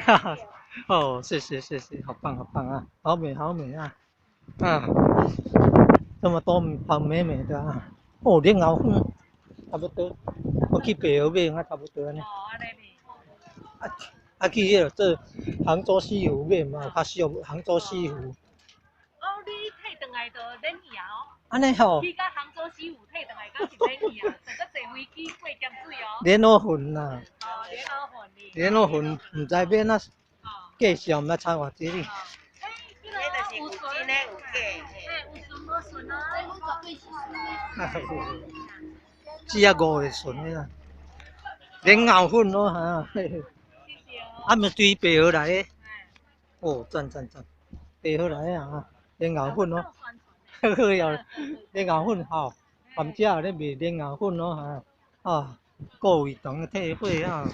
哈哈，哦，謝謝謝謝，好棒好棒啊，好美好美啊，啊，這麼多好美美的啊，哦，蓮藕粉差不多，我去白河買啊，差不多按呢。哦，按呢呢。啊啊，去彼个做杭州西湖買嘛，較俗，杭州西湖。哦，你退轉來就免去啊哦。按呢吼。去到杭州西湖退轉來，敢是免去啊？坐閣坐飛機過鹹水哦。蓮藕粉啦。哦，蓮藕粉哩。蓮藕粉，毋知欲按怎介紹，毋知差偌濟哩。這就是有真的有假。嘿，有純無純啊？只啊五個純的啦，蓮藕粉咯哈。啊，毋是對白河來的。哦，讚讚讚，白河來的啊，蓮藕粉咯。好呀，蓮藕粉吼，蜊仔咧賣蓮藕粉咯哈。啊，顧胃腸的退火啊。